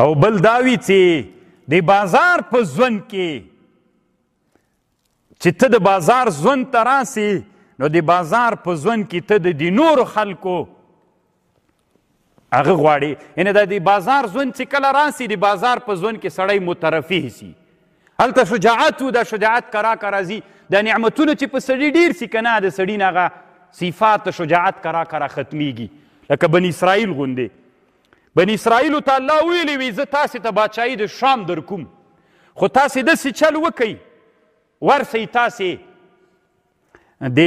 او بل دا وي چې د بازار په ژوند کې چې ته د بازار ژوند ته راسې، نو د بازار په ژوند کې ته د دې نورو خلکو هغه غواړي. یعنې د دې بازار ژوند چې کله راسي، د بازار په ژوند کې سړی مترفه سي. هلته شجاعت و، دا شجاعت کرا کرا ځي. دا نعمتونه چې په سړي ډېر سي که نه، د سړي نه هغه صفات شجاعت کرا کرا ختمیږي. لکه بني اسرائیل غوندې، بني اسرائیلو ته الله ویلي وي زه تاسې ته باچایي د شام در کوم، خو تاسې داسې چل وکئ، ورسئ تاسې د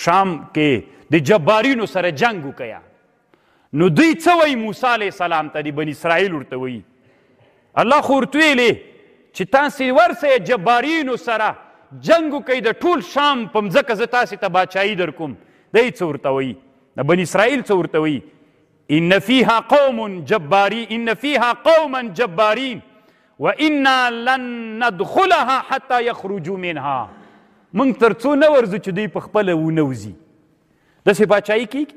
شام کې د جبارینو سره جنګ وکئ. نو دوی څه وایي موسی علیه السلام ته؟ د بني اسرائیل ورته وایي، الله خو ورته ویلي چې تاسې ورسئ جبارینو سره جنګ وکئ، د ټول شام په مځکه زه تاسې ته باچایي در کوم. دی څه ورته وایي؟ د بني اسرائیل څه ورته وایي؟ ان فيها قوم جبارين، ان فيها قوما جبارين وانا لن ندخلها حتى يخرجوا منها. موږ تر څو نه ورځو چې دوی په خپله ونه وځي. داسې باچایي کېږي؟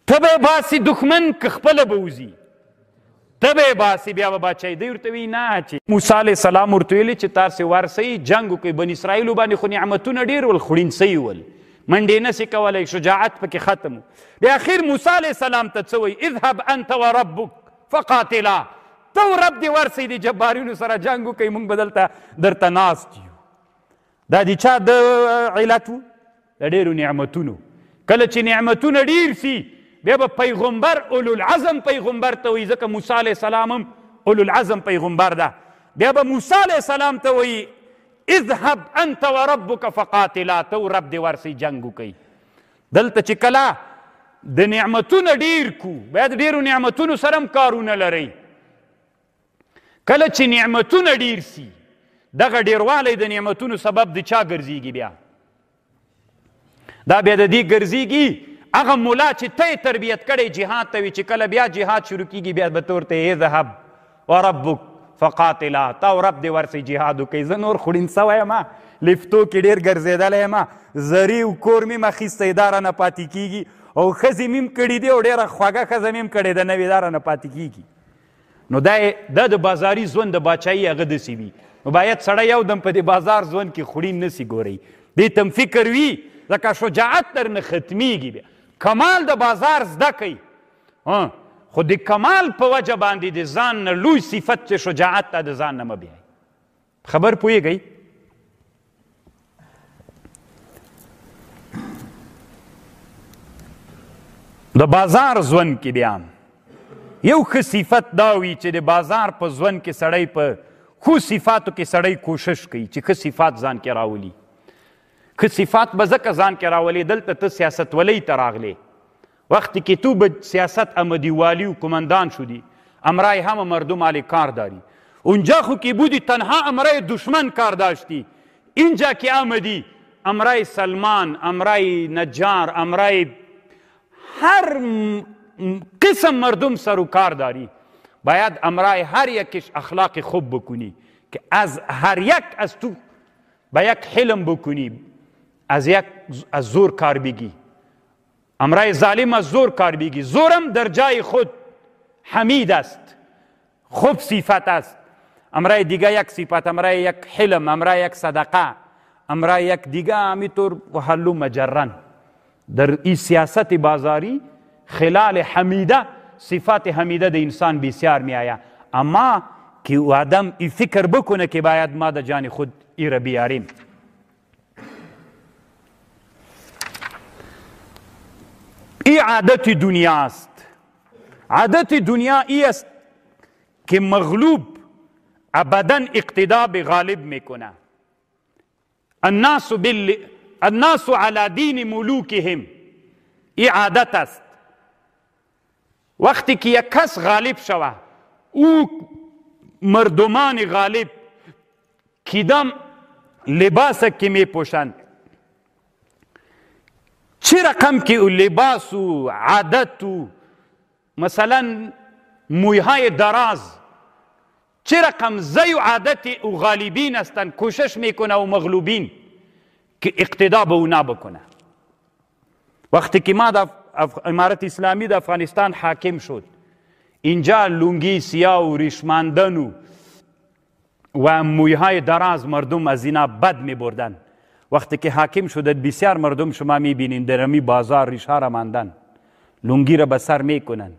ته به یې باسي دښمن که خپله به وځي، ته به یې باسي بیا به باچایي. دوی ورته وایي نه، چې موسی علیه السلام ورته ویلي چې تاسې ورسئ جنګ وکړئ. بني اسرائیلو باندې خو نعمتونه ډېر ول، خوړین سوي ول، منډې نه سي کولی، شجاعت پکې ختم و. بیا اخر موسی علیه السلام ته څه وایي؟ اذهب انت وربک فقاتلا، ته او رب دې ورسئ د جبارینو سره جنګ وکړئ، موږ به دلته درته ناست یو. دا د چا د علت و؟ د ډېرو نعمتونو. کله چې نعمتونه ډېر سي، بیا به پیغمبر اولو العزم پیغمبر ته وایي، ځکه موسی علیه السلام هم اولو العزم پیغمبر ده. بیا به موسی علیه السلام ته وایي اذهب انت وربک فقاتلا، ته او رب دې ورسئ جنګ وکئ. دلته چې کله د نعمتونه ډېر کو، باید ډېرو نعمتونو سره هم کارونه لرئ. کله چې نعمتونه ډېر سي، دغه ډېروالی د نعمتونو سبب د چا ګرځېږي؟ بیا دا بیا د دې ګرځېږي هغه ملا چې ته یې تربیت کړی جهاد ته وي، چې کله بیا جهاد شروع کېږي، بیا به ته ورته اذهب وربک فقاتلا، تا او رب دې ورسئ جهاد وکړئ. زه نور خوړین سوی یم، لفتو کې ډېر ګرځېدلی یم، زري او کور مې هم اخیستی، دا رانه پاتې کېږي، او ښځې مې هم کړي دي، او ډېره خوږه ښځه مې هم کړې ده نوې، دا رانه پاتې کېږي. نو دا د بازاري ژوند د باچایي هغه داسې وي. نو باید سړی یو دم په دې بازار ژوند کې خوړین نه سي ګورئ، دې ته هم فکر وي، ځکه شجاعت در نه ختمیږي. بیا کمال د بازار زده کوي، خو د کمال په وجه باندې د ځان نه لوی صفت چې شجاعت ته د ځان نه مه بیایي. خبر پوهېږئ؟ د بازار ژوند کې بیا یو ښه صفت دا وي چې د بازار په ژوند کې سړی په ښو صفاتو کې سړی کوشش کوي چې ښه صفات ځان کې راولي. ښه صفات به ځکه ځان کې راولي، دلته ته سیاستولۍ ته راغلې، وقتی که تو به سیاست آمدی والی و کماندان شدی، امرای همه مردم علی کار داری. اونجا خو که بودی تنها امرای دشمن کار داشتی، اینجا که آمدی امرای سلمان، امرای نجار، امرای هر قسم مردم سر و کار داری. باید امرای هر یکش اخلاق خوب بکنی که از هر یک از تو با یک حلم بکنی، از یک از زور کار بگی. امرای ظالم از زور کار بگی، زورم در جای خود حمید است، خوب صفت است. امرای دیگه یک صفت، امرای یک حلم، امرای یک صدقه، امرای یک دیگه همیطور و هلو مجرن. در این سیاست بازاری خلال حمیده، صفات حمیده د انسان بسیار می آیا. اما که آدم ای فکر بکنه که باید ما د جان خود ای را بیاریم. ای عادت دنیا است. عادت دنیا ای است که مغلوب ابدا اقتدا به غالب میکنه. الناس على دین ملوکهم، ای عادت است. وقتی که یک کس غالب شوه، او مردمان غالب کدام لباس که می پوشند، چه رقم که او لباس و عادت و مثلا مویهای دراز، چه رقم زی و عادت او غالبین هستند، کوشش میکنه و مغلوبین که اقتدا به اونا بکنه. وقتی که ما در امارت اسلامی در افغانستان حاکم شد، اینجا لونگی سیاه و ریشماندن و مویهای دراز مردم از اینا بد می بردن. وقتی که حاکم شدند بسیار مردم شما می بینین در امی بازار ریشها را ماندن، لونگی را به سر می کنن،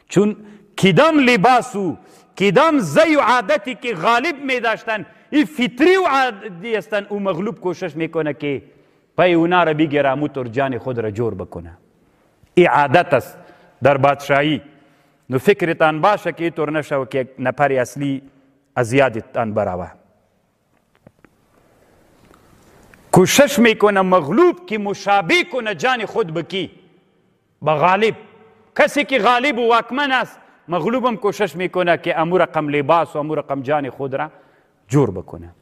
چون کدام لباس و کدام زی و عادتی که غالب می داشتن این فطری و عادی هستن، او مغلوب کوشش میکنه که پای اونا را بگیره، اموطور جان خود را جور بکنه. این عادت است در بادشاهی. نو فکرتان باشه که اینطور نشوه که یک نفر اصلی از یادتان بروه. کوشش میکنه مغلوب که مشابه کنه جان خود بکی به غالب. کسی که غالب و واکمن است، مغلوب هم کوشش میکنه که امو رقم لباس و امو رقم جان خود را جور بکنه.